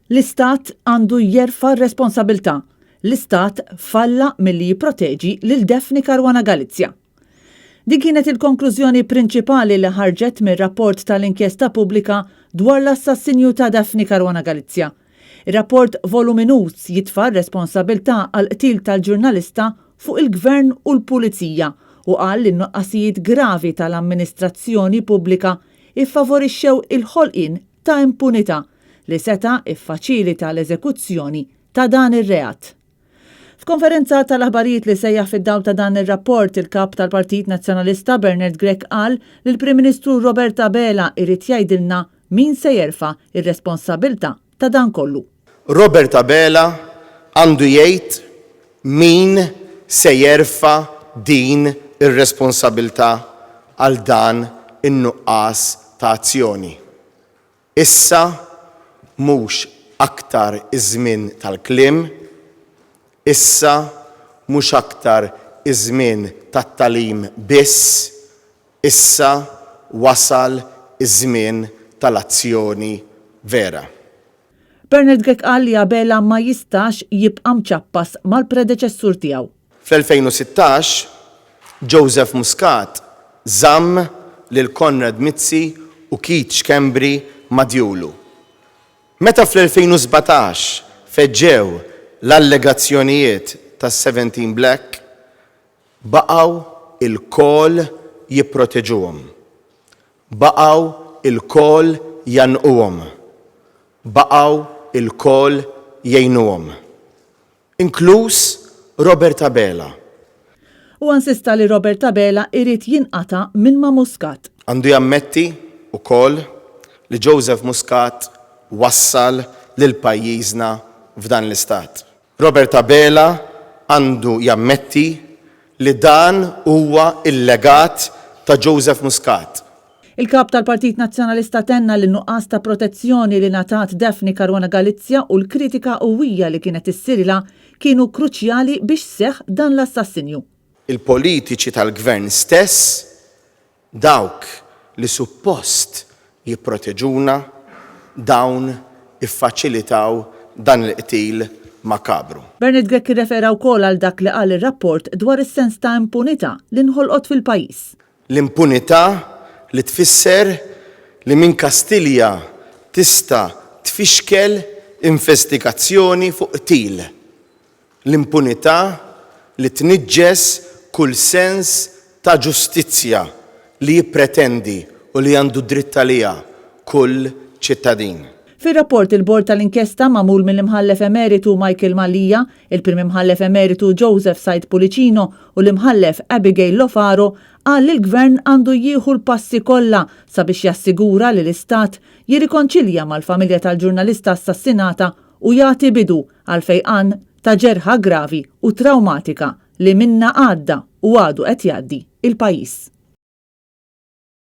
L-Istat għandu jerfa' r-responsabilità. L-Istat falla milli jipproteġi lil Daphne Caruana Galizia. Din kienet il-konklużjoni prinċipali li ħarġet mir-rapport tal-inkjesta pubblika dwar l-assassinju ta' Daphne Caruana Galizia. Ir-rapport voluminuż jitfa' r-responsabilità għall-qtil tal-ġurnalista fuq il-Gvern u l-Pulizija u qal li n-nuqqasijiet gravi tal-amministrazzjoni pubblika iffavorixxew il-ħolqien ta' impunità li seta' iffaċilita l-eżekuzzjoni ta' dan ir-reat. F'konferenza tal-aħbarijiet li sejjaħ fid-dawl ta' dan ir-rapport, il-Kap tal-Partit Nazzjonalista Bernard Grech qal li l-Prim Ministru Robert Abela irid jgħidilna min se jerfa' r-responsabbiltà ta' dan kollu. Robert Abela għandu jgħid min se jerfa' din ir-responsabbiltà għal dan in-nuqqas ta' azzjoni. Issa mhux aktar iż-żmien tal-kliem, issa mhux aktar iż-żmien tat-tagħlim biss, issa wasal iż-żmien tal-azzjoni vera. Bernard Grech qal li Abela ma jistax jibqa' mċappas mal-predeċessur tiegħu. Fl-2016, Joseph Muscat żamm lil Konrad Mizzi u Keith Schembri ma' djulu. Meta fl-2017 feġġew l-allegazzjonijiet tas-Seventeen Black, baqgħu lkoll jipproteġuhom. Baqgħu lkoll jgħannquhom. Baqgħu lkoll jgħinuhom. Inkluż Robert Abela. Huwa insista li Robert Abela irid jinqata' minn ma' Muscat. Għandu jammetti wkoll li Joseph Muscat wassal lil pajjiżna f'dan l-istat. Robert Abela għandu jammetti li dan huwa l-legat ta' Joseph Muscat. Il-Kap tal-Partit Nazzjonalista tenna li n-nuqqas ta' protezzjoni li ngħatat Daphne Caruana Galizia u l-kritika qawwija li kienet issirilha kienu kruċjali biex seħħ dan l-assassinju. Il-politiċi tal-Gvern stess, dawk li suppost jipproteġuna, dawn iffaċilitaw dan il-qtil makabru. Bernard Grech irrefera wkoll għal dak li qal ir-rapport dwar is-sens ta' impunità li nħolqot fil-pajjiż. L-impunità li tfisser li minn Kastilja tista' tfixkel investigazzjoni fuq qtil. L-impunità li tniġġes kull sens ta' ġustizzja li jippretendi u li għandu dritt għaliha kull ċittadin. Fir-rapport il-Bord tal-Inkjesta magħmul mill-Imħallef Emeritu Michael Mallia, il-Prim Imħallef Emeritu Joseph Said Pullicino u l-Imħallef Abigail Lofaro qal li l-Gvern għandu jieħu l-passi kollha sabiex jassigura li l-Istat jirrikonċilja mal-familja tal-ġurnalista assassinata u jagħti bidu għall-fejqan ta' ġerħa gravi u trawmatika li minnha għadda u għadu qed jgħaddi il-pajjiż.